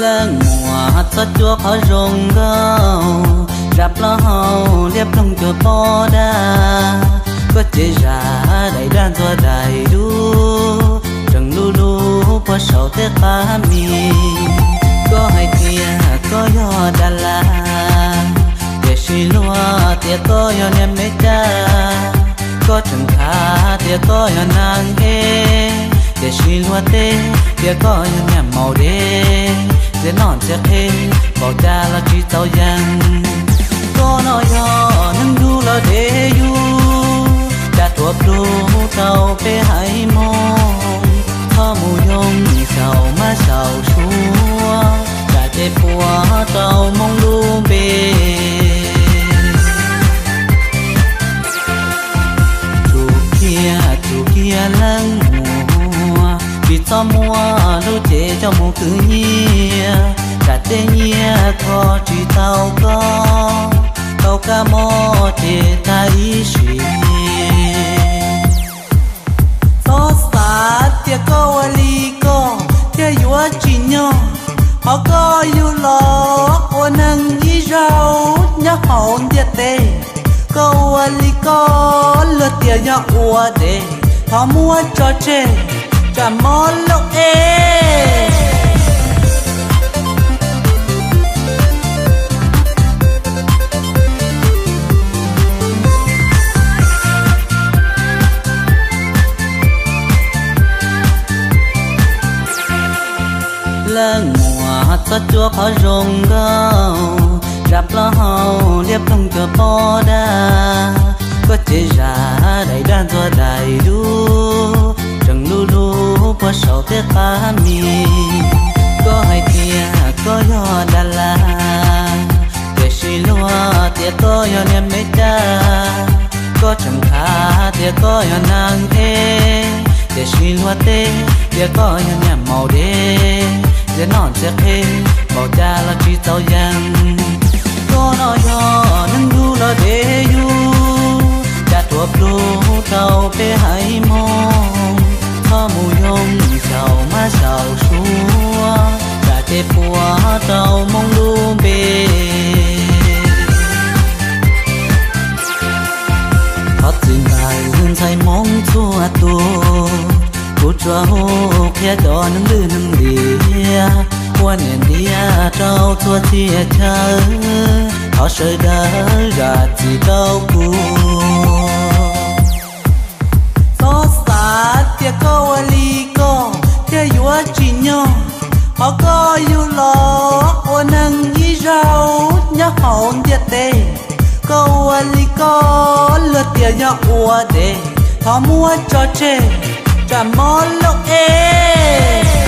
Leej muam txhob cuab qhov zoo nkauj, zam plaub hau liab ploog cuag pob dab. Koj cev zam daim daj ntxuag daim duab, tseem lub lub puag saum tej qab mis. Koj hais tias koj yog Dab Las, tiam sis luag tias koj yog niag Meskas. Koj tseem khav tias koj yog Nag Ej, tiam sis luag teb tias koj yog niag Maum Dev. Txiav noj txiav qhe, npaum cas los tsis txaus yees. Koj no yog neeg dub los dev yug, cas tuav plhu rau peb haiv Hmoob. Txhob mus yoo xyaum mab xyaum suav, tsam ces puas tau Hmoob lub npe. Tsum kiag, tsum kiag leej muam, tsis txhob muab lub cev coj mus khwv nyiaj, tsam tej nyiaj kho tsis tau koj, tau kab mob ces tag ib sim. Txhob xav tias koj ua li koj thiaj yuav tsim nyog, qhov koj yug los ua neeg ib zaug nyob hauv ntiaj teb. Koj ua li koj luag tias yog ua dev, thov muab tso tseg, tsam mob lub ev. Leej muam txhob cuab qhov zoo nkauj, zam plaub hau liab ploog cuag pob dab. Koj cev zam daim daj ntxuag daim duab, tseem lub lub puag saum tej qab mis. Koj hais tias koj yog Dab Las, tiam sis luag tias koj yog niag Meskas. Koj tseem khav tias koj yog Nag Ej, tiam sis luag teb tias koj yog niag Maum Dev. Txiav noj txiav qhe, npaum cas los tsis txaus yees. Koj no yog neeg dub los dev yug, cas tuav plhu rau peb haiv Hmoob. Txhob mus yoo xyaum mab xyaum suav, tsam ces puas tau Hmoob lub npe. Thov txim ntawm ntxhais Hmoob txhua tus, kuv tsuas hu qhia cov neeg lwj neeg liam, ua niam ntiag rau txhua txhia chaw. Thov sawv daws zam txim rau kuv. Txhob xav tias koj ua li koj thiaj yuav tsim nyog, qhov koj yug los ua neeg ib zaug nyob hauv ntiaj teb. Koj ua li koj luag tias yog ua dev, thov muab tso tseg, tsam mob lub ev.